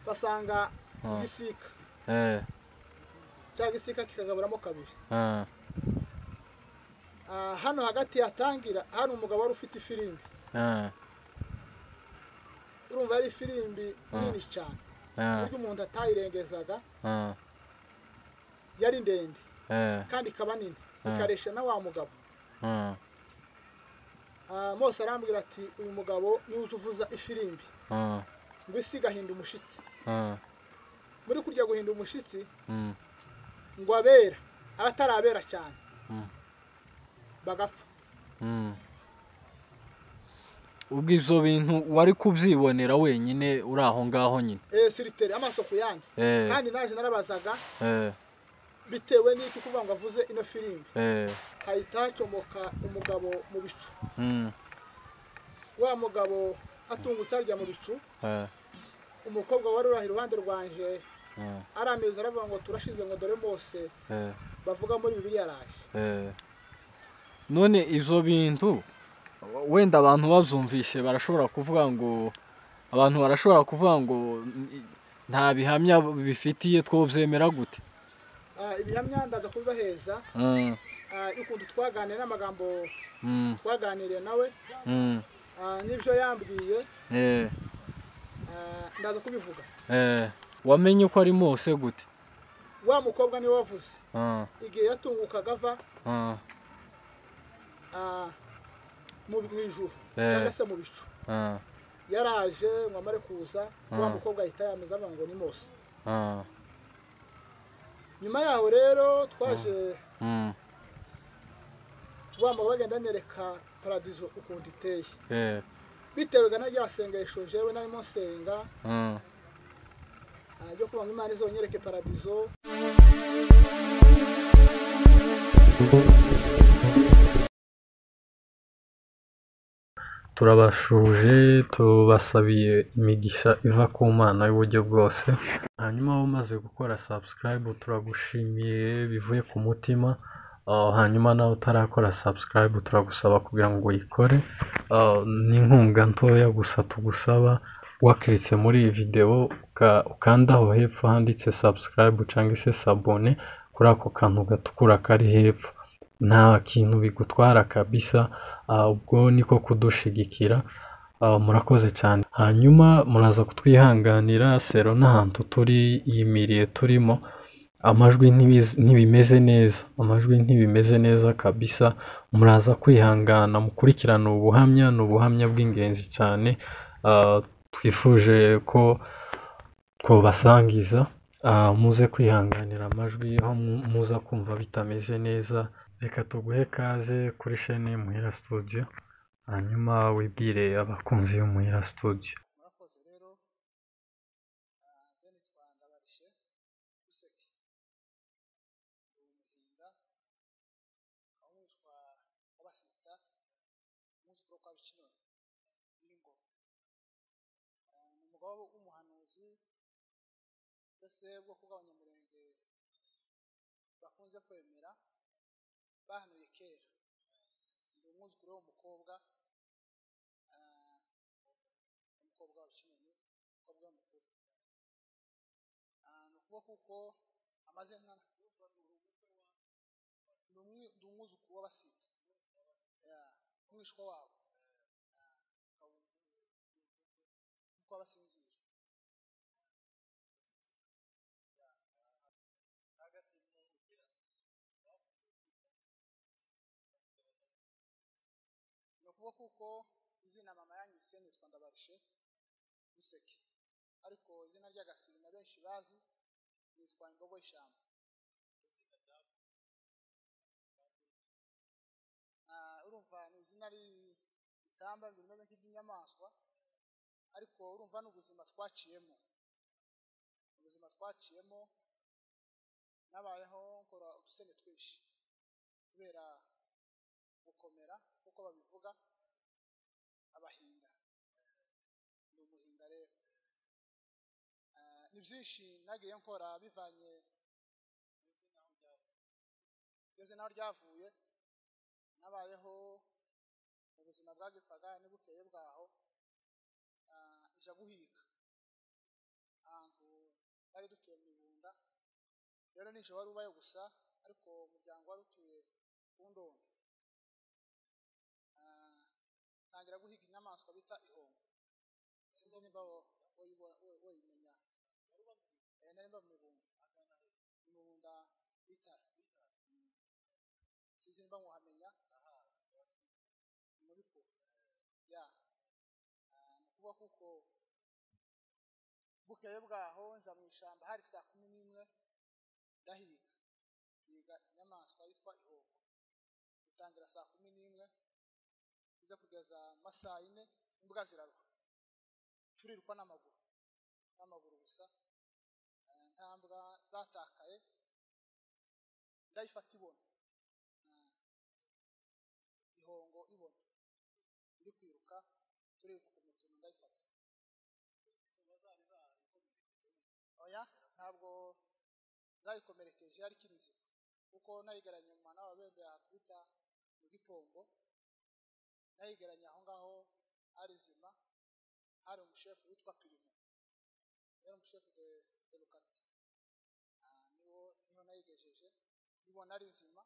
Basanga igisika. Cya gisika kikagaburamo kabiri. Hano hagati yatangira hari umugabo wari ufite ifirimbi. Urumva ari ifirimbi nini cyane. Buryo umuntu atayirengezaga. Yari ndende. Kandi ikaba nini. Ikaresha na wa mugabo. Mose arambwira ati uyu mugabo niwe uzuvuza ifirimbi. Ngo isi igahinda umushitsi. Muri kurya guhinda umushitsi ngo abera abatarabera cyane bagapfa. Ubwo izo bintu wari kubyibonera wenyine uri aho ngaho nyine? Siritere amaso ku yandi. Kandi naje narabazaga bitewe n'iki kuvuga ngo avuze ino firimbi. Hahita hacomoka umugabo mu bicu. Wa mugabo atungutse arya mu bicu. Umukobwa wari uri iruhande rwanje arameza aravuga ngo turashize ngo dore Mose bavuga muri Bibiliya araje. None izo bintu wenda abantu bazumvishe barashobora kuvuga ngo abantu barashobora kuvuga ngo nta bihamya bifitiye twobyemera gute? Ibihamya ndaza kubibaheza. Ukuntu twaganiriye n'amagambo twaganiriye nawe n'ibyo yambwiye ndaza kubivuga. Wamenye ko ari Mose gute? Wa mukobwa niwe wavuze. Igihe yatungukaga ava mu ijuru cyangwa se mu bicu. Yaraje ngo amare kuza wa mukobwa ahita yameza avuga ngo ni Mose. Nyuma yaho rero twaje wa mugabo agenda anyereka paradizo ukuntu iteye. Bitewe na rya sengesho jewe narimo nsenga ryo kuba ngo Imana izonyereke paradizo. Turabashuje, tubasabiye imigisha iva ku Mana y'uburyo bwose. Hanyuma umaze gukora subscribe turagushimiye bivuye ku mutima. Hanyuma nawe utarakora subscribe turagusaba kugira ngo uyikore. Ni inkunga ntoya gusa tugusaba. Wakiritse muri iyi video ukanda aho hepfo handitse subscribe cyangwa se sabone kuri ako kantu gatukura kari hepfo. Nta kintu bigutwara kabisa, ubwo niko kudushigikira. Murakoze cyane. Hanyuma muraza kutwihanganira sero n'ahantu turi yimiriye turimo amajwi ntibimeze neza, amajwi ntibimeze neza kabisa. Muraza kwihangana mukurikirana ubuhamya, ni ubuhamya bw'ingenzi cyane twifuje ko twobasangiza. Muze kwihanganira amajwi aho muza kumva bitameze neza. Reka tuguhe kaze kuri chaîne Muhira Studio, hanyuma wibwire abakunzi b'Muhira Studio. Murakoze rero. Nitwa Ndabarishe Useke, umuhinda umwishwa w'Abasita, umwuzukuru kwa Bikinoni w'Ingoma. Ni umugabo w'umuhanuzi mbese bwoko bw'Abanyamurenge bakunze kwemera bahanuye kera. Ndi umwuzukuru w'umukobwa, umukobwa wa Bikinoni, umukobwa mukuru. Ni ukuvuga kuko amaze nka ndi umwuzukuru w'Abasita, umwishwa wabo kuko abasinzira. Ni ukuvuga kuko izina mama yanyise nitwa Ndabarishe Useke, ariko izina ry'agasiri na benshi bazi nitwa Imbogo y'Ishyamba. Urumva ni izina ritamba rimeze nk'iry'inyamaswa, ariko urumva ni ubuzima twaciyemo. Ubuzima twaciyemo, nabayeho nkora udusene twinshi kubera gukomera, kuko babivuga abahinda. Ndi umuhinda rero. Ni byinshi nagiye nkora bivanye ngeze naho ryavuye. Nabayeho mu buzima bwa gipagani, bukeye bwaho nja guhiga ahantu Rero nijoro wari ubayo gusa, ariko umuryango wari utuye ku Ndondo. Ntangira guhiga inyamaswa bita ihongo. Sinzi niba woyimenya. Nari mba mu Mibunda. Mu Mibunda w'itara. Sinzi niba nkuhamenya. Muri ko. Ya. Ni ukuvuga kuko bukeye bwaho nja mu ishamba hari saa 11 ndahiga. Higa inyamaswa yitwa ihongo. Itangira saa 11 iza kugeza masaa 4 imbwa ziraruha. Turirukwa n'amaguru. N'amaguru gusa. Nta mbwa zatakaye. Ndayifata ibona. Ihongo ibona. Iri kwiruka, turiruka ku mutuno ndayifata. Oya, ntabwo zayikomerekeje ari kirizima. Kuko nayigaranye mu mwana w'ababembe ahatwita mu Gipombo. Nayigaranye aho ngaho ari nzima, hari umushefu witwa Pirimo. Yari umushefu de localité. Niho nayigejeje, ibona ari nzima,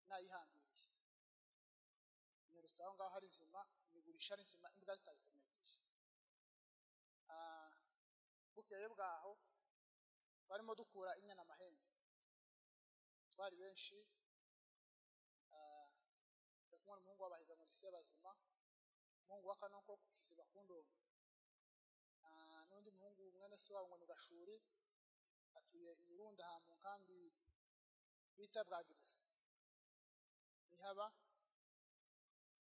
nayihambiriye. Nyirutse aho ngaho ari nzima, nyigurisha ari nzima, imbwa zitayikomerekeje. Bukeye bwaho barimo dukura inyana amahembe. Twari benshi, turi kumwe n'umuhungu w'abahiga muri Sebazima, umuhungu wa Kanoko ku Kiziba ku Ndondo. N'undi muhungu mwene se wabo ngo ni Gashuri, atuye i Burundi aha mu nkambi bita Bwagiriza. Nihaba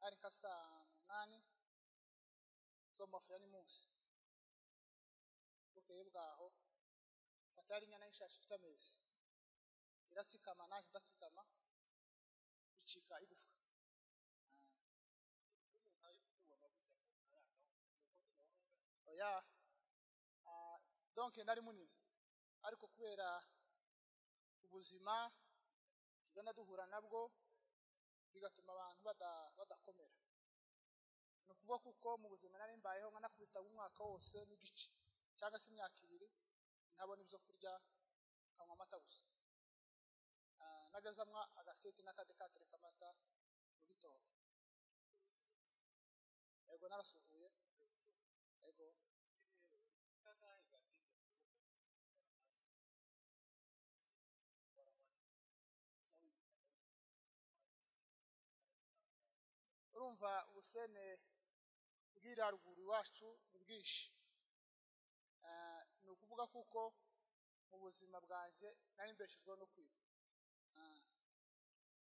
ari nka saa 8 zo mu mafu ya nimunsi. Bukeye bwaho fata yari inyana y'ishashi ifite amezi, irasikama nanjye ndasikama, icika igufwa. Oya, donc nari munini, ariko kubera ubuzima tugenda duhura nabwo bigatuma abantu badakomera. Ni ukuvuga kuko mu buzima nari mbayeho nkanakubita umwaka wose n'igice cyangwa se imyaka 2 ntabona ibyo kurya, nkanywa amata gusa. Nagazamwa agaseti n'akadekatere k'amata mu gitondo. Ego narasuhuye. Ego. Urumva ubusene bw'iraruguru iwacu ni bwinshi. Ni ukuvuga kuko mu buzima bwanje nari mbeshejweho no kwiba.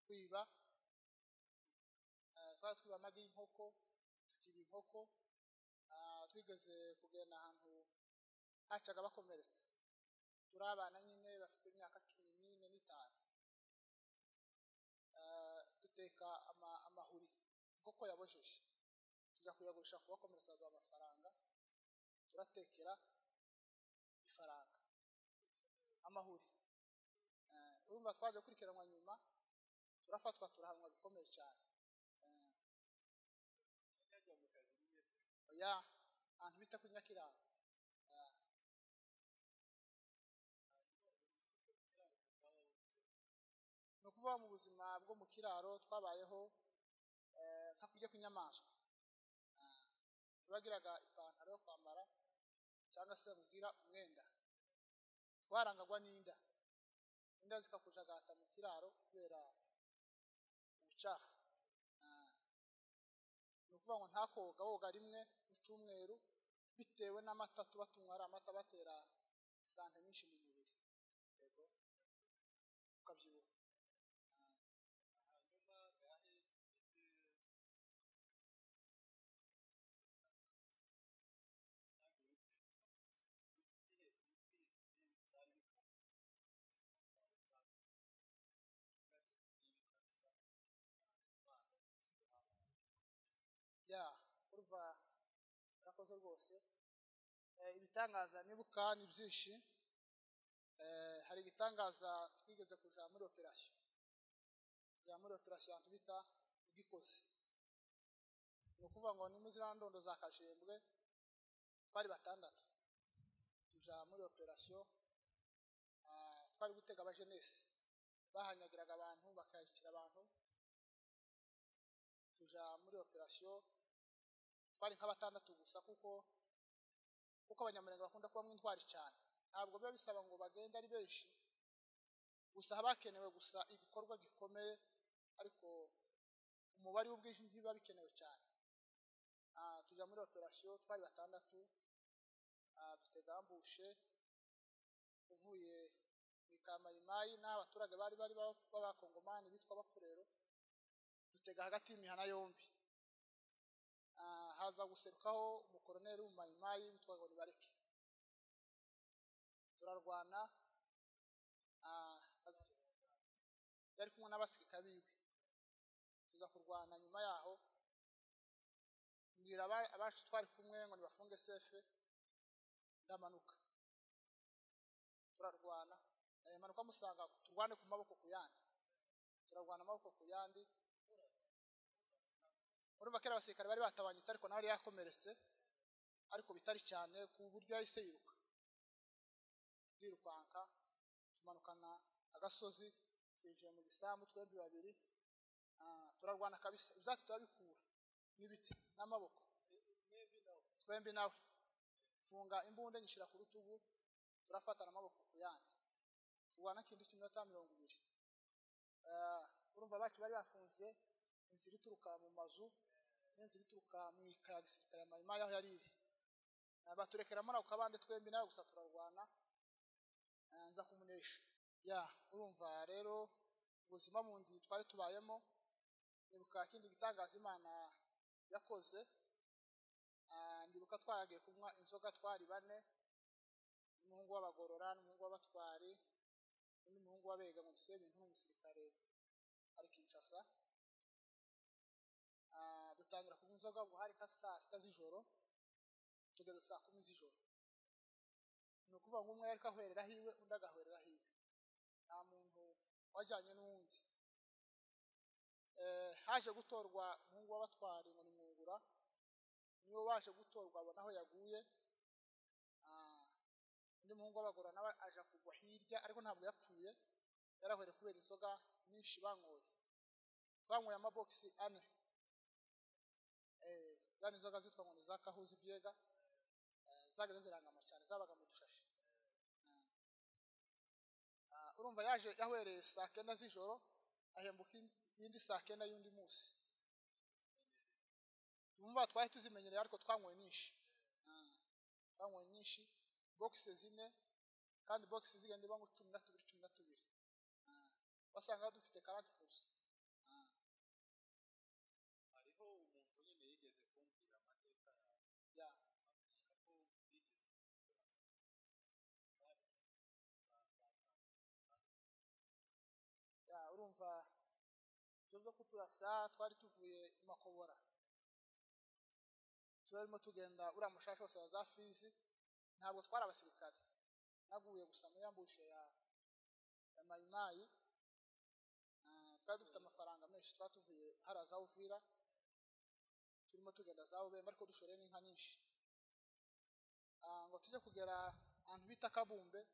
Kwiba, twari twiba amagi y'inkoko, tukiba inkoko. Twigeze kugenda ahantu hacaga bakomeretse. Turi abana nyine bafite imyaka 14 n'itanu. Duteka amahuri inkoko yabojeje, tujya kuyagurisha ku bakomeretsa baduha amafaranga, turatekera ifaranga amahuri. Urumva twaje gukurikiranwa nyuma, turafatwa turahanwa bikomeye cyane. Oya, ahantu bita kuri Nyakiraro. Ni ukuvuga mu buzima bwo mu kiraro twabayeho nka kurya kw'inyamaswa. Ntibagiraga ipantaro yo kwambara cyangwa se babwira umwenda. Twarangagwa n'inda. Inda zikakujagata mu kiraro kubera ubucafu. Ni ukuvuga ngo nta koga, woga rimwe mu cyumweru bitewe n'amata tuba tunywa, ari amata batera sante nyinshi mu mubiri. Yego, ukabyibuha. Ya, urumva urakoze rwose. Ibitangaza nibuka ni byinshi. Hari igitangaza twigeze kuja muri operation. Tuja muri operation ahantu bita Gikozi. Ni ukuvuga ngo ni muri ziriya ndondo za Kajembwe, twari 6. Tuja muri operation, Twari gutega abajenesi bahanyagiraga abantu bakayashyikira abantu. Tuja muri operasiyo twari nka batandatu gusa, kuko Abanyamurenge bakunda kuba intwari cyane, ntabwo biba bisaba ngo bagende ari benshi, gusa habakenewe gusa igikorwa gikomeye, ariko umubare w'ubwinshi ntibiba bikenewe cyane. Tujya muri operasiyo twari batandatu, dutega ambushe uvuye mu Kamayimayi n'abaturage bari b'abakongomani bitwa Bapfurero, dutega hagati y'imihana yombi. Haza guserukaho umukoroneri w'Umumayimayi witwa ngo Nibareke, turarwana. Yari kumwe n'abasirikare biwe, tuza kurwana. Nyuma yaho mbwira abacu twari kumwe ngo nibafunge sefe, ndamanuka turarwana. Manuka musanga turwane ku maboko ku yandi, turarwana amaboko ku yandi. Urumva kera abasirikare bari batabanyitse, ariko nawe yari yakomeretse ariko bitari cyane ku buryo yahise yiruka. Ndirukanka tumanukana agasozi, twinjiye mu gisambu twembi babiri, turarwana kabisa, ibyatsi turabikura n'ibiti n'amaboko twembi nawe. Funga imbunda nyishyira ku rutugu, turafatana amaboko ku yandi, turwana kintu cy'iminota 20. Urumva abacu bari bafunze inzira ituruka mu mazu n'inzira ituruka mu ikaya gisirikare Mayimayi aho yari iri, baturekera muri ako kabande twembi nawe gusa turarwana, nza kumunesha. Ya urumva rero ubuzima bundi twari tubayemo. Nibuka ikindi gitangaza Imana yakoze, ndibuka twaragiye kunywa inzoga twari bane, n'umuhungu w'abagorora n'umuhungu w'abatwari n'umuhungu w'abega ngo dusebe ibintu n'umusirikare ari Kinshasa. Dutangira kunywa inzoga ubwo hari nka saa 6 z'ijoro, tugeze saa 10 z'ijoro. Ni ukuvuga ngo umwe yariko ahwerera hiwe, undi agahwerera hiwe, nta muntu wajyanye n'uwundi. Haje gutorwa umuhungu w'abatwari ngo ni Mwungura, niwe waje gutorwa abona aho yaguye. Undi muhungu w'abagorora nawe aja kugwa hirya, ariko ntabwo yapfuye, yarahwere kubera inzoga nyinshi banyoye. Twanyoye amabogisi 4, zari inzoga zitwa ngo ni za Kahuzi Byega, zageze zirangama cyane, zabaga mu dushashi. Urumva yaje yahwereye saa 9 z'ijoro, ahembuka indi saa 9 y'undi munsi. Tumva twari tuzimenyereye, ariko twanyoye nyinshi, twanyoye nyinshi, boxes 4, kandi boxes zigenda iba ngo 12 12. Wasanga dufite 40%. Hariho umuntu nyine yigeze kumbwira amateka yawe, ya ambwira ko bigeze ya urumva ibyo byo kuturasa, twari tuvuye i Makobora, turarimo tugenda uriya mushasha wose wa za Fizi, ntabwo twari abasirikare. Naguye gusa muri ambushe ya Mayimayi. Twari dufite amafaranga menshi, twari tuvuye hariya za Uvira, turimo tugenda za Ubembe, ariko dushoreye n'inka nyinshi. Ngo tujye kugera ahantu bita Kabumbe,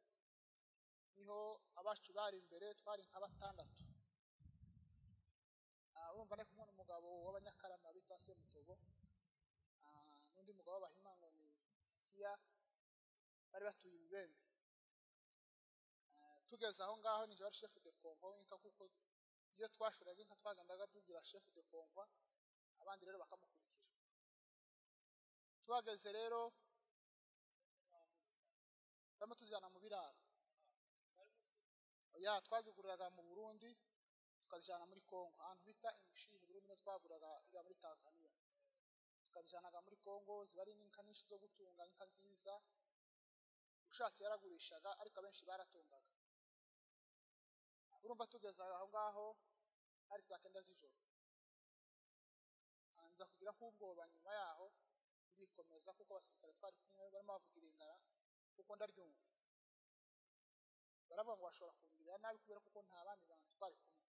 niho abacu bari imbere, twari nka batandatu. Urumva nari kumwe n'umugabo w'Abanyakarama bita Semutobo, n'undi mugabo w'Abahima ngo ni Sikiya, bari batuye Ibibembe. Tugeze aho ngaho ninjye wari chef de convoi w'inka, kuko iyo twashoraga inka twagendaga tugira chef de convoi, abandi rero bakamukurikira. Tuhageze rero turimo tuzijyana mu biraro. Ya twaziguriraga mu Burundi tukazijyana muri Kongo, ahantu bita Imushihe Burundi, niho twaguraga iriya muri Tanzania, tukazijyanaga muri Kongo. Ziba ari inka nyinshi zo gutunga, inka nziza, ushatse yaragurishaga, ariko abenshi baratungaga. Urumva tugeze aho ngaho hari saa 9 z'ijoro, nza kugira nk'ubwoba. Nyuma yaho ndikomeza, kuko abasirikare twari kumwe barimo bavuga iringara, kuko ndaryumva, baravuga ngo bashobora kungirira nabi kubera kuko nta bandi bantu twari kumwe.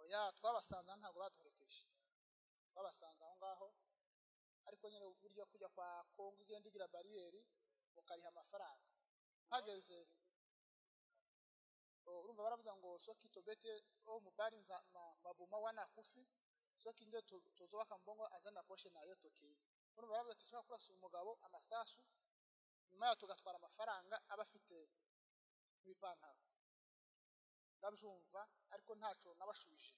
Oya twabasanze ntabwo baduherekeje, twabasanze aho ngaho, ariko nyine uburyo kujya kwa Kongo igenda igira bariyeri, Mukariha amafaranga. Hageze urumva baravuga ngo soki tobete o mubari nza mabuma wana kufi soki nde tuzobaka mbongo azana poshe nayo tokeye. Urumva baravuga ati tushobora kurasa umugabo amasasu nyuma yaho tugatwara amafaranga aba afite mu ipantaro. Ndabyumva ariko ntaco nabashubije.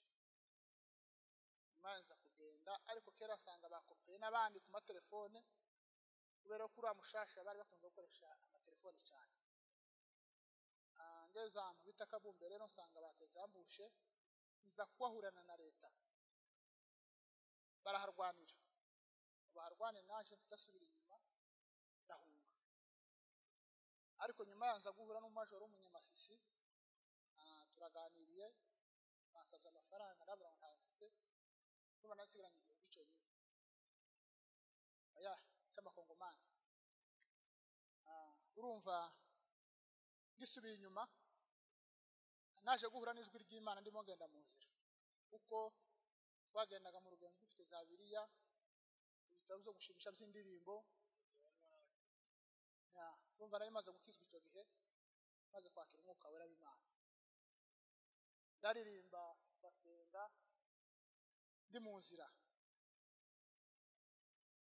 Nyuma nza kugenda, ariko kera asanga bakopeye n'abandi ku matelefone, kubera ko uriya mushasha bari bakunze gukoresha amatelefone cyane. Ngeze ahantu bita Kabumbe rero nsanga bateze ambushe, nza kuhahurana na leta, baraharwanira. Baharwanira naje ndasubira inyuma ndahunga. Ariko nyuma yanza guhura n'umajoro w'umunyamasisi, turaganiriye, bansabye amafaranga ndabura ngo ntayo mfite, kuba nasigaranye igihumbi cyonyine oya cy'amakongomani. Urumva ngisubiye inyuma naje guhura n'ijwi ry'Imana ndimo ngenda mu nzira, kuko twagendaga mu rugendo dufite za Bibiliya, ibitabo byo gushimisha by'indirimbo. Urumva nari maze gukizwa icyo gihe, maze kwakira umwuka wera w'Imana, ndaririmba ndasenga ndi mu nzira.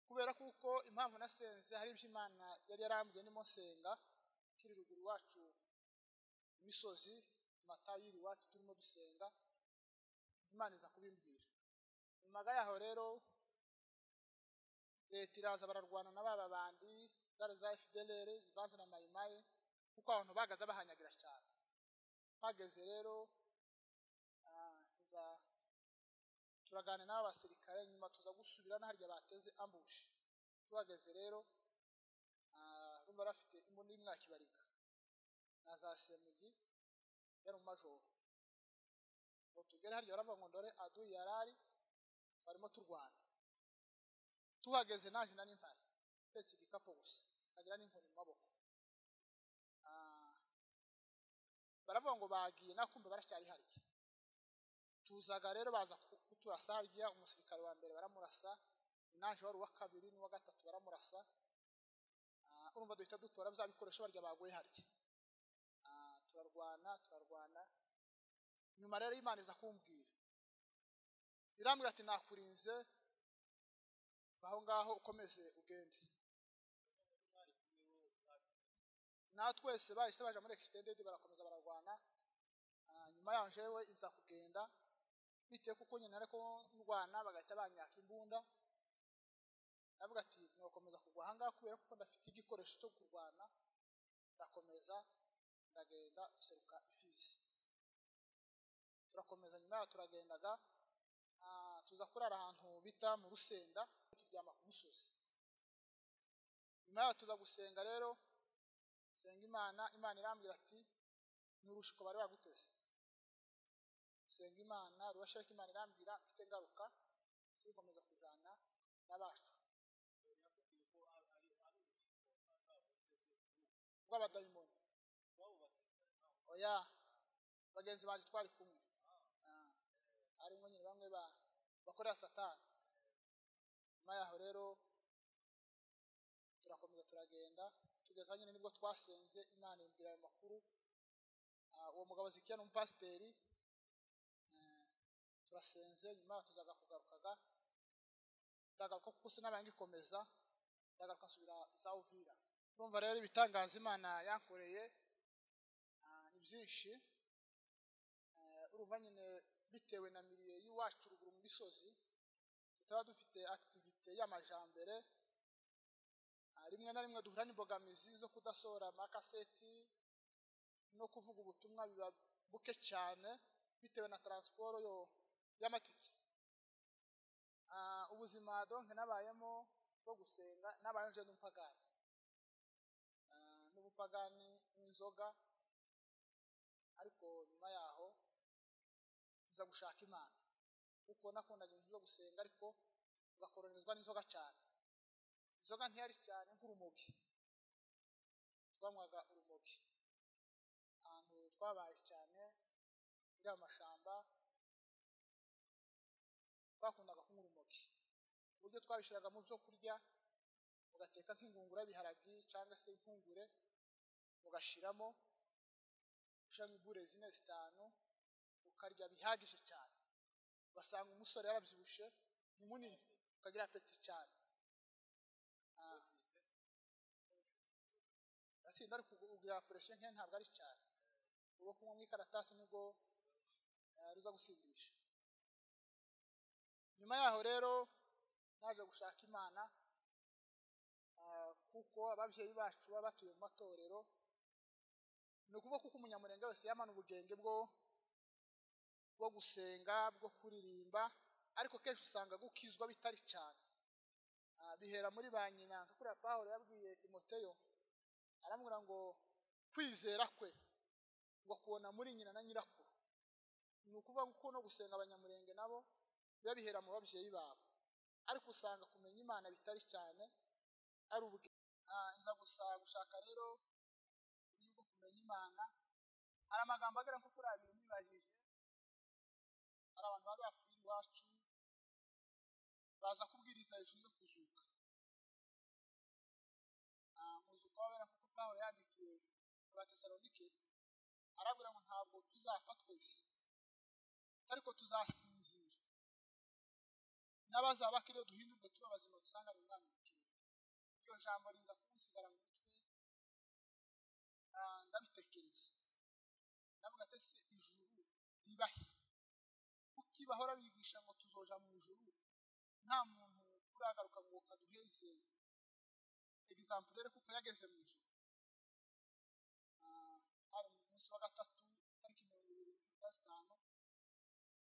Kubera kuko impamvu nasenze hari ibyo Imana yari yarambwiye ndimo nsenga, kiri ruguru iwacu imisozi matayiri iwacu turimo dusenga, Imana iza kubimbwira. Nyuma yaho rero leta iraza bararwana na baba bandi zari za FDLR zivanze na Mayimayi, kuko abantu bagaza bahanyagira cyane. Hageze rero za turaganira n'abasirikare, nyuma tuza gusubira harya bateze ambush. Tuhageze rero urumva bafite imbunda y'umwakibariga na za semugi yari umajoro. Ngo tugere harya baravuga ngo ndore adui yarari barimo turwana. Tuhageze naje nari mpari petse igikapo gusa kagira n'inkoni mu maboko. Baravuga ngo bagiye nakumbe baracyari harya. Tuzaga rero baza kuturasa harya, umusirikare wa mbere baramurasa, naje wari uwa kabiri n'uwa gatatu baramurasa. Urumva duhita dutora bya bikoresho barya baguye harya. Turarwana. Nyuma rero Imana iza kumbwira, irambwira ati nakurinze, va aho ngaho ukomeze ugende. Na twese bahise baja muri extended barakomeza bararwana. Nyuma yaho jewe iza kugenda bitewe kuko nyine ariko ndwana bagahita banyaka imbunda. Ndavuga ati nokomeza kugwa aha ngaha kubera kuko ndafite igikoresho cyo kurwana, ndakomeza ndagenda seruka Ifizi. Turakomeza nyuma yaho turagendaga, tuza kurara ahantu bita mu Rusenda, turyama ku musozi. Nyuma yaho tuza gusenga rero, senga Imana, Imana irambwira ati n'urushiko bari baguteze. Senga Imana, rurashaka Imana irambwira mfite ngaruka, sikomeza kujana n'abacu. Rw'abadayimoni. Oya, bagenzi banje twari kumwe. Harimo nyine bamwe bakorera Satani. Nyuma yaho rero turakomeza turagenda, tugeza nyine nibwo twasenze Imana imbwira ayo makuru. Uwo mugabo Zikiya ni umupasiteri. Turasenze nyuma tuzaga kugarukaga, ndagaruka kuko sinabaye ngikomeza, ndagaruka nsubira za Uvira. Urumva rero ibitangaza Imana yankoreye ni byinshi. Urumva nyine bitewe na miliye y'iwacu ruguru mu misozi, tutaba dufite activité y'amajambere. Rimwe na rimwe duhura n'imbogamizi zo kudasohora amakaseti no kuvuga ubutumwa biba buke cyane bitewe na transport yo y'amatike. Ubuzima donc nabayemo bwo gusenga, nabaye nje n'umupagani, n'ubupagani n'inzoga. Ariko nyuma yaho nza gushaka Imana, kuko nakundaga ibintu byo gusenga ariko ugakoronizwa n'inzoga cyane. Inzoga ntiyari cyane nk'urumogi, twanywaga urumogi. Ahantu twabaye cyane iri amashamba twakundaga kunywa urumogi, uburyo twabishiraga mu byo kurya ugateka Ugateka nk'ingungura y'ibiharagi cyangwa se impungure, ugashiramo ushiramo ibure zine zitanu, ukarya bihagije cyane. Ugasanga umusore yarabyibushe, ni munini, ukagira apeti cyane. Asinda ariko ugira pressure nke, ntabwo ari cyane. Uwo kunywa mu ikaratasi nibwo ruza gusindisha. Nyuma yaho rero naje gushaka Imana, kuko ababyeyi bacu baba batuye mu matorero. Ni ukuvuga kuko umunyamurenge wese yamana ubugenge bwo gusenga, bwo kuririmba, ariko kenshi usanga gukizwa bitari cyane. Bihera muri ba nyina. Nka kuriya Pawulo yabwiye Timoteyo, aramubwira ngo kwizera kwe ngo kubona muri nyina na nyirakuru. Ni ukuvuga ko no gusenga abanyamurenge nabo biba bihera mu babyeyi babo, ariko usanga kumenya Imana bitari cyane, ari ubwe. Nza gusa gushaka rero uburyo bwo kumenya Imana. Hari amagambo agera nko kuri abiri nibajije. Hari abantu bari bapfuye iwacu, baza kubwiriza hejuru yo kuzuka. Umuzuko w'abera, kuko Pawulo yandikiye Abatesalonike arabwira ngo ntabwo tuzapfa twese, ariko tuzasinzira, n'abazaba bakiriho duhindurwe tuba bazima dusangane Umwami mu kirere. Iryo jambo riza kunsigara mu mutwe, ndabitekereza, ndavuga ati ese ijuru riba he? Kuki bahora bigisha ngo tuzoja mu ijuru, nta muntu uragaruka ngo aduheze example rero kuko yageze mu ijuru? Hari mu munsi wa gatatu, tariki 25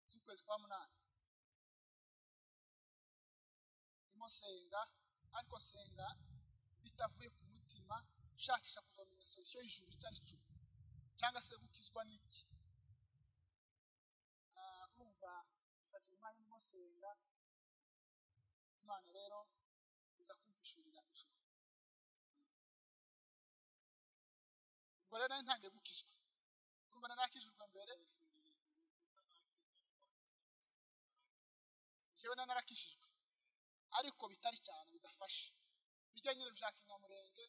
z'ukwezi kwa 8, ndimo nsenga, ariko nsenga bitavuye ku mutima, nshakisha kuzomenya solution y'ijuru icyo ari cyo, cyangwa se gukizwa n'iki. Urumva mfatira umwanya ndimo nsenga, Imana rero iza kumpishurira ijuru. Ubwo rero nari ntangiye gukizwa, urumva nari nakijijwe mbere, jewe nari narakijijwe, ariko bitari cyane, bidafashe. Bijya nyine bya kinyamurenge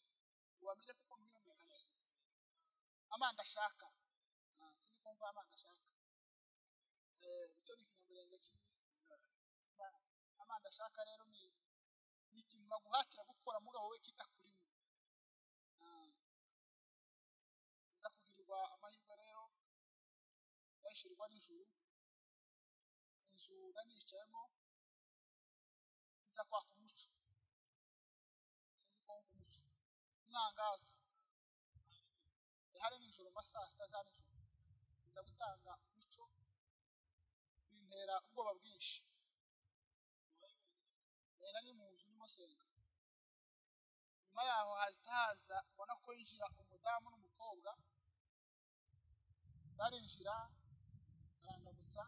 ngo bamenye kuko nkwiye mu kanisa. Amanda ashaka, sinzi ko mva amanda ashaka. Icyo ni ikinyamurenge amanda ashaka rero ni ikintu baguhatira gukora mugabo we kita kuri we. Nza kugirirwa amahirwe rero, ndayishyurirwa n'ijuru. Inzu nanicayemo iza kwaka umuco, sinzi ko mva umuco umwangaza. Hari nijoro mu ma saa sita za nijoro, iza gutanga umuco, bintera ubwoba bwinshi. Nari mu nzu ndimo nsenga. Nyuma yaho hahita haza, ubona ko yinjira umudamu n'umukobwa, barinjira barandamutsa,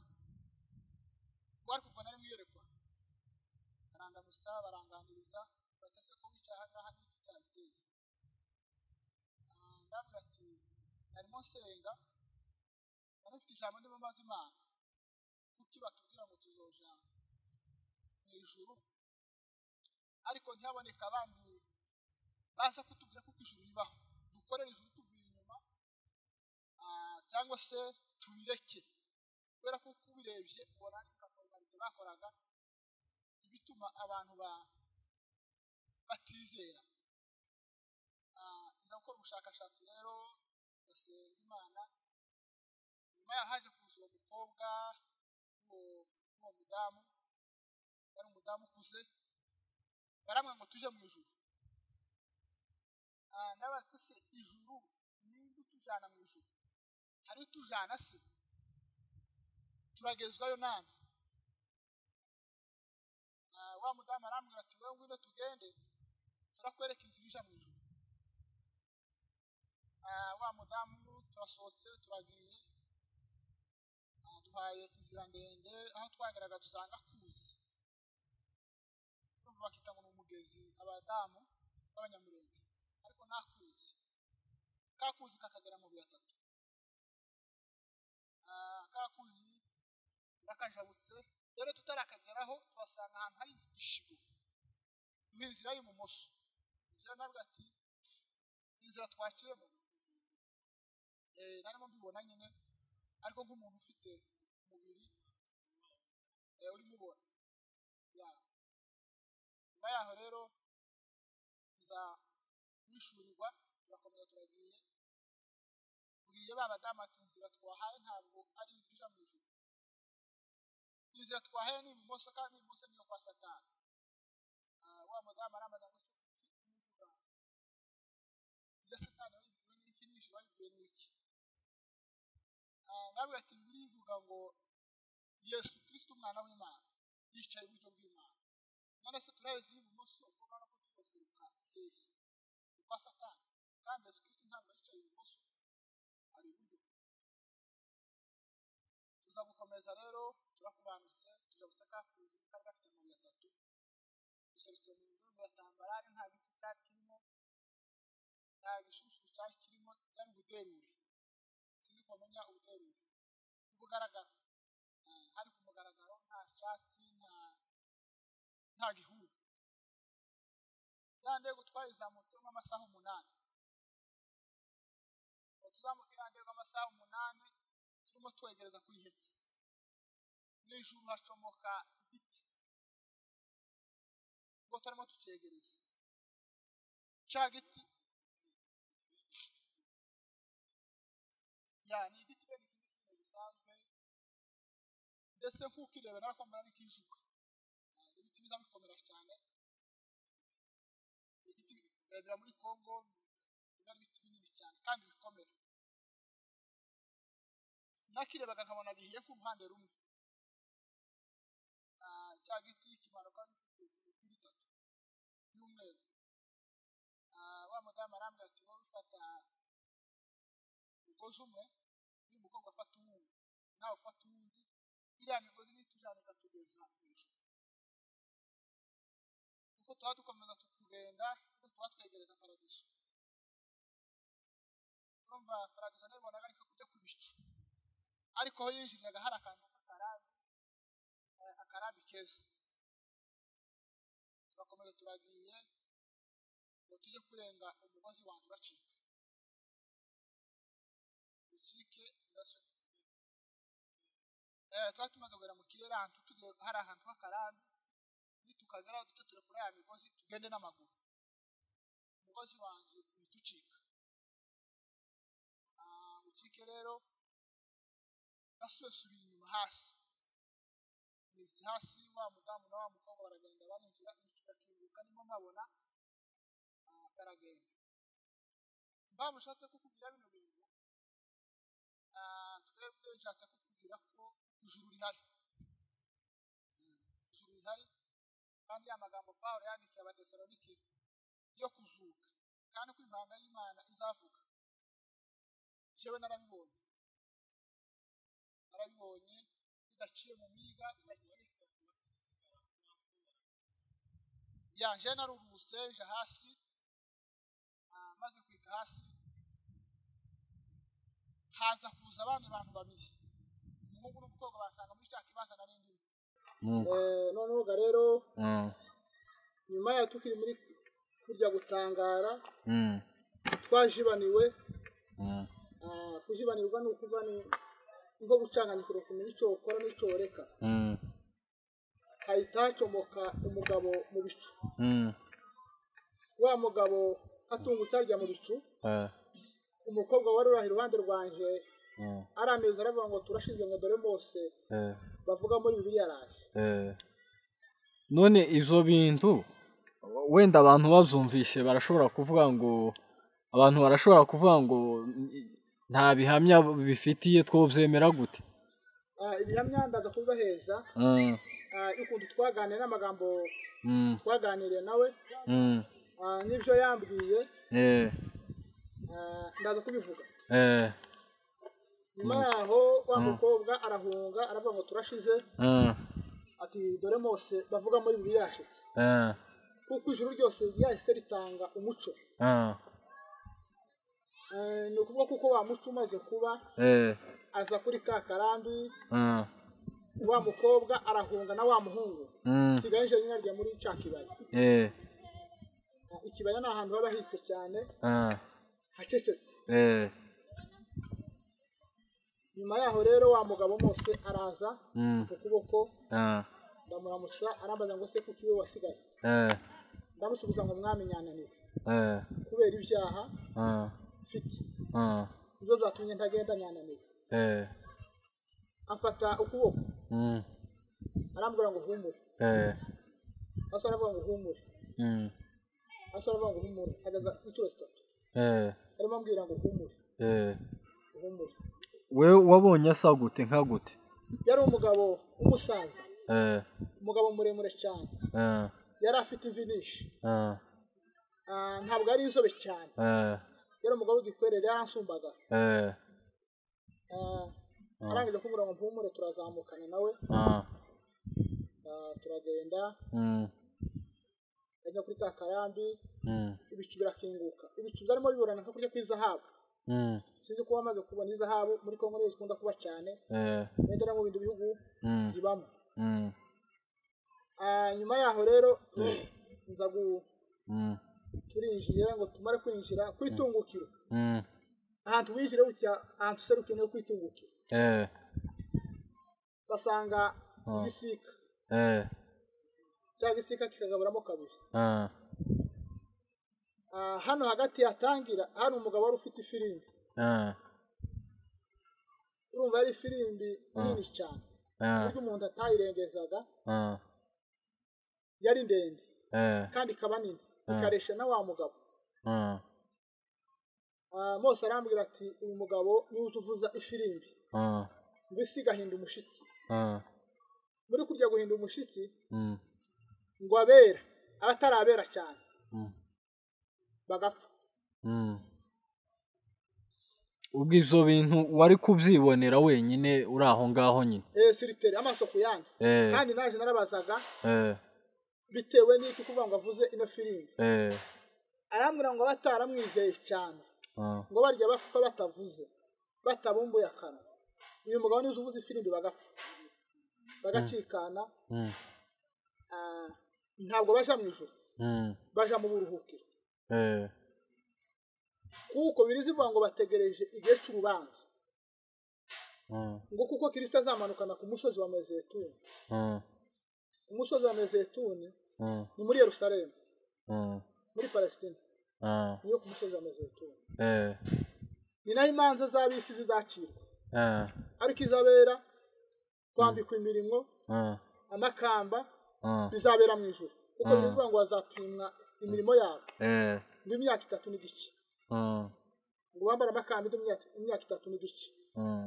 ubwo ariko ubwo nari mwiyerekwa, barandamutsa baranganiriza, bati ese ko wicaye aha ngaha n'iki cyabiteye? Ndabwira ati narimo nsenga, nari mfite ijambo ndimo mbaza Imana, kuki batubwira ngo tuzoja mu ijuru, ariko ntihaboneka abandi baza kutubwira kuko ijuru ribaho, dukorere ijuru tuvuye inyuma, cyangwa se tubireke. Kubera ko ubirebye ubona ari nka formalite bakoraga, ibituma abantu batizera. Nza gukora ubushakashatsi rero, ndasenga Imana. Nyuma yaho haje kuza uwo mukobwa n'uwo mudamu, yari umudamu ukuze, barambwira ngo tuje mu ijuru. Ndabaza se ijuru ninde utujana mu ijuru? Hari utujana se? Turagezwayo nande? Wa mudamu arambwira ati wewe ngwino tugende, turakwereka inzira ija mu ijuru. Wa mudamu turasohotse turagiye, duhaye inzira ndende, aho twageraga dusanga kuzi. Urumva bakita ngo ni umugezi abadamu b'abanyamurenge, ariko nta kuzi. Ka kuzi kakagera mu 3. Ka kuzi rakajabutse rero, tutarakageraho tuhasanga ahantu hari ishigo, duha inzira y'ibumoso. Nabwo ati inzira twaciyemo narimo mbibona nyine, ariko nk'umuntu ufite umubiri urimo ubona. Nyuma yaho rero nza kwishyurirwa, turakomeza turagiye. Bwiye ba badamu ati inzira twahaye ntabwo ari inzira ija mu ijuru, inzira twahaye ni ibumoso kandi ibumoso niyo kwa Satani. Wa mudamu arambaza ngo se uvuga iya Satani wayibwiwe n'iki n'ijuru wayibwiwe n'iki? Nabwo ati Bibiliya ivuga ngo Yesu Kristo umwana w'Imana yicaye iburyo bw'Imana, none se turazi ibumoso ubwo urabona ko tuzoseruka hehe? Ni kwa Satani, kandi Yesu Kristo ntabwo yicaye ibumoso, ari iburyo. Tuza gukomeza rero turakubanutse tuja gusaka kuzi kari gafite amabuye atatu, duserutse mu nzu ya tambarare, nta giti cyari kirimo, nta gishushu cyari kirimo, yari ubuderure. Sinzi ko wamenya ubuderure ubugaragara, hari ku mugaragaro, nta cyatsi, nta gihuru. Ya ndego twayizamutsemo amasaha 8, tuzamuka ya ndego amasaha 8 turimo twegereza kuyihetse. N'ijuru hacomoka ibiti ubwo turimo tucyegereza cya giti. Ya ni igiti bene ikindi kintu gisanzwe, ndetse nk'uko ireba narakombana n'ikijuka. Ibiti biza bikomera cyane, igiti biba muri Kongo, biba ari ibiti binini cyane kandi bikomera. Nakirebaga nkabona gihiye ku ruhande rumwe. Cya giti kimanuka gifite imipira itatu y'umweru. Wa mudamu arambwira ati wowe ufata umugozi umwe, uyu mukobwa afata uwundi, nawe ufata uwundi, iriya migozi nitujyana ikatugeza mu ijuru. Kuko tuba dukomeza tukugenda, kuko tuba twegereza paradiso. Urumva paradiso nayibonaga ariko kujya ku bicu, ariko aho yinjiriraga hari akantu k'akarambi, akarambi keza. Turakomeza turagiye ngo tujye kurenga umugozi wanjye uracika, ucike. Twari tumaze kugera mu kirere ahantu tugiye, hari ahantu h'akarambi, nitukageraho duce turekura ya migozi tugende n'amaguru. Umugozi wanjye uhita ucika. Ucike rero nasubiye inyuma hasi, nisi hasi, wa mudamu na wa mukobwa baragenda barinjira, ibicu birakinguka nimo mbabona baragenda. Impamvu nshatse kukubwira bino bintu, twebwe nshatse kukubwira ko ijuru rihari, ijuru rihari, kandi ya magambo Pawulo yandikiye Abatesalonike yo kuzuka, kandi ko impanga y'Imana izavuga. Jewe narabibonye, narabibonye bidaciye mu miga, bidaciye. Yanje naruruse nja hasi, maze kwika hasi haza kuza abandi bantu babiri, umuhungu n'umukobwa, basanga muri cya kibanza nari ndimo. Noneho rero nyuma ya tukiri muri kurya gutangara, twajibaniwe. Kujibanirwa ni ukuva ni nko gucanganyikirwa, kumenya icyo ukora n'icyo ureka. Hahita hacomoka umugabo mu bicu. Wa mugabo atungutse arya mu bicu, umukobwa wari uri iruhande rwanje arameza aravuga ngo turashize, ngo dore Mose bavuga muri Bibiliya yaraje. None izo bintu wenda abantu babyumvishe barashobora kuvuga ngo, abantu barashobora kuvuga ngo nta bihamya bifitiye, twobyemera gute? Ibihamya ndaza kubibaheza ukuntu twaganiriye n'amagambo twaganiriye nawe n'ibyo yambwiye, ndaza kubivuga. Nyuma yaho wa mukobwa arahunga aravuga ngo turashize, ati dore Mose bavuga muri Bibiliya yashitse, kuko ijuru ryose ryahise ritanga umuco. Ni ukuvuga kuko wa muco umaze kuba, aza kuri ka karambi, wa mukobwa arahunga na wa muhungu, sigaye nje nyine arya muri cya kibaya. Ikibaya ni ahantu haba histe cyane, hacecetse. Nyuma yaho rero wa mugabo Mose araza ku kuboko, ndamuramusa, arambaza ngo se kuki we wasigaye? Ndamusubiza ngo mwami nyananiwe kubera ibyaha mfite, nibyo byatumye ntagenda, nyananiwe. Afata ukuboko arambwira ngo humure. Asa aravuga ngo humure, asa aravuga ngo humure, agaza inshuro 3 arimo ambwira ngo humure, humure. We wabonye asa gute, nka gute? Yari umugabo w'umusaza, umugabo muremure cyane, yari afite imvi nyinshi, ntabwo ari inzobe cyane, yari umugabo w'igikwerere, yaransumbaga. Arangije kumbwira ngo mpumure, turazamukana nawe, turagenda ajya kuri ka karambi, ibicu birakinguka, ibicu byarimo biburana nka kurya kw'izahabu. Sinzi ko wamaze kubona izahabu muri Kongo niyo zikunda kuba cyane, wenda no mu bindi bihugu zibamo. Nyuma yaho rero nza turinjiye ngo tumare kwinjira kwitungukiro, ahantu winjire gutya, ahantu userukiye no kwitungukiro, basanga igisika, cya gisika kikagaburamo kabiri. Hano hagati yatangira hari umugabo wari ufite ifirimbi, urumva ari ifirimbi nini cyane, buryo umuntu atayirengezaga, yari ndende kandi ikaba nini, ikaresha na wa mugabo. Mose arambwira ati uyu mugabo niwe uvuza ifirimbi ngo isi igahinda umushitsi. Muri kurya guhinda umushitsi ngo abera abatarabera cyane bagapfa. Ubwo izo bintu wari kubyibonera wenyine uri aho ngaho nyine? Siritere amaso ku yandi. Kandi naje narabazaga bitewe n'iki kuvuga ngo avuze ino firimbi. Arambwira ngo bataramwizeye cyane, ngo barya bapfa batavuze, batabumbuye akanwa. Uyu mugabo niwe uvuze ifirimbi bagapfa, bagacikana. Ntabwo baja mu ijuru, baja mu buruhukiro. Kuko birizivuga ngo bategereje igihe cy'urubanza, ngo kuko Kristo azamanukana ku musozi wa Mezetuni. Umusozi wa Mezetuni ni muri Yerusalemu, muri Palestina, niyo ku musozi wa Mezetuni. Ni naho imanza z'ab'isi zizacirwa, ariko izabera kwambikwa imirimo, amakamba, bizabera mu ijuru. Kuko birivuga ngo bazapimwa imirimo yabo ngo imyaka 3 n'igice, ngo bambara amakamba imyaka 3 n'igice.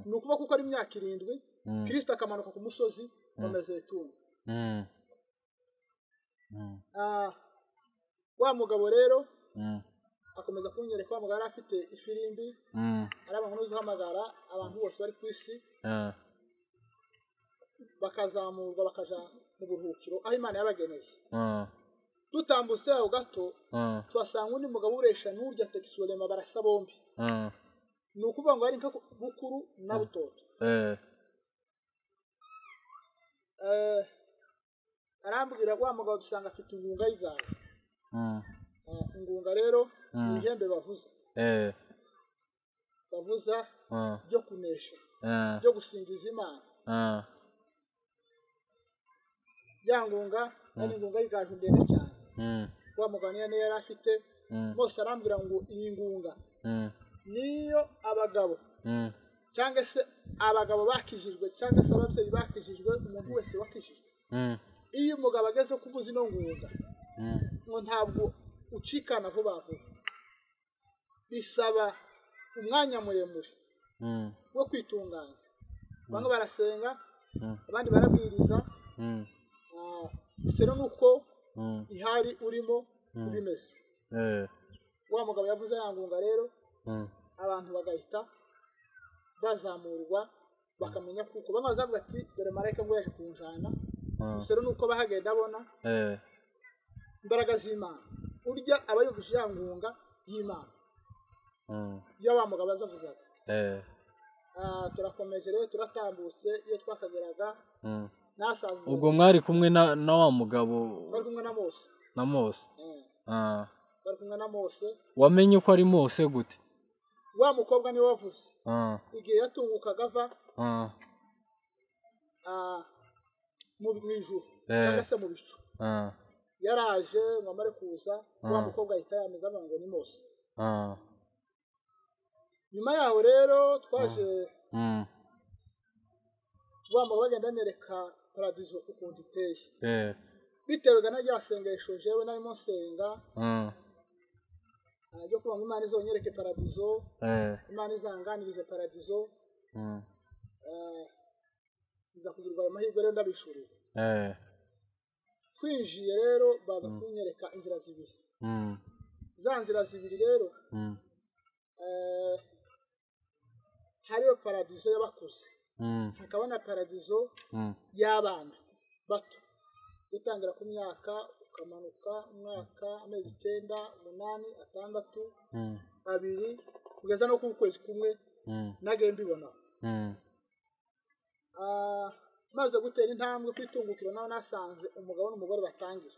Ni ukuvuga kuko ari imyaka 7, Kristo akamanuka ku musozi wa Mezetuni. Wa mugabo rero akomeza kunyereka, wa mugabo yari afite ifirimbi, araba ngo uhamagara abantu bose bari ku isi, bakazamurwa bakaja mu buruhukiro aho Imana yabageneye. Dutambutse aho gato tuhasanga undi mugabo uresha n'urya Tekisolema, barasa bombi. Ni ukuvuga ngo ari nka bukuru na butoto. Arambwira wa mugabo dusanga afite ingunga y'igaju. Ingunga rero ni ihembe bavuza, bavuza ryo kunesha, ryo gusingiza Imana. Ya ngunga ari ingunga y'igaju ndende cyane. Wa mugabo niyo yari afite. Mose arambwira ngo iyi ngunga niyo abagabo cyangwa se abagabo bakijijwe cyangwa se ababyeyi bakijijwe, umuntu wese wakijijwe, iyo umugabo ageze kuvuza ino ngunga ngo ntabwo ucikana vuba vuba, bisaba umwanya muremure wo kwitunganya. Bamwe barasenga, abandi barabwiriza, sero nuko ihari urimo ubimeze. Wa mugabo yavuze ya ngunga rero, abantu bagahita bazamurwa bakamenya kuko bamwe bazavuga ati dore marayika ngo yaje kunjana. Sero nuko bahagenda abona imbaraga z'Imana, urya aba yumvise ya ngunga y'Imana ya wa mugabo azavuzaga. Turakomeje rero, turatambutse, iyo twakageraga nasanze ubwo mwari kumwe na wa mugabo, twari kumwe na Mose. Na Mose. Bari kumwe na Mose. Wamenye ko ari Mose gute? Wa mukobwa niwe wavuze igihe yatungukaga ava mu ijuru cyangwa se mu bicu. Yaraje ngo amare kuza, wa mukobwa ahita yameza avuga ngo ni Mose. Nyuma yaho rero twaje wa mugabo agenda anyereka paradizo ukuntu iteye, bitewe na rya sengesho jewe narimo nsenga ryo kuba ngo Imana izonyereke paradizo, Imana izanganirize paradizo. Nza kugirwa ayo mahirwe rero ndabishurira. Twinjiye rero baza kunyereka inzira zibiri. Za nzira zibiri rero hariyo paradizo y'abakuze, hakaba na paradizo y'abana bato, gutangira ku myaka ukamanuka umwaka, amezi 9, 8, 6, 2 kugeza no ku kwezi kumwe. Nagiye mbibona. Maze gutera intambwe kwitungukira naho nasanze umugabo n'umugore batangira.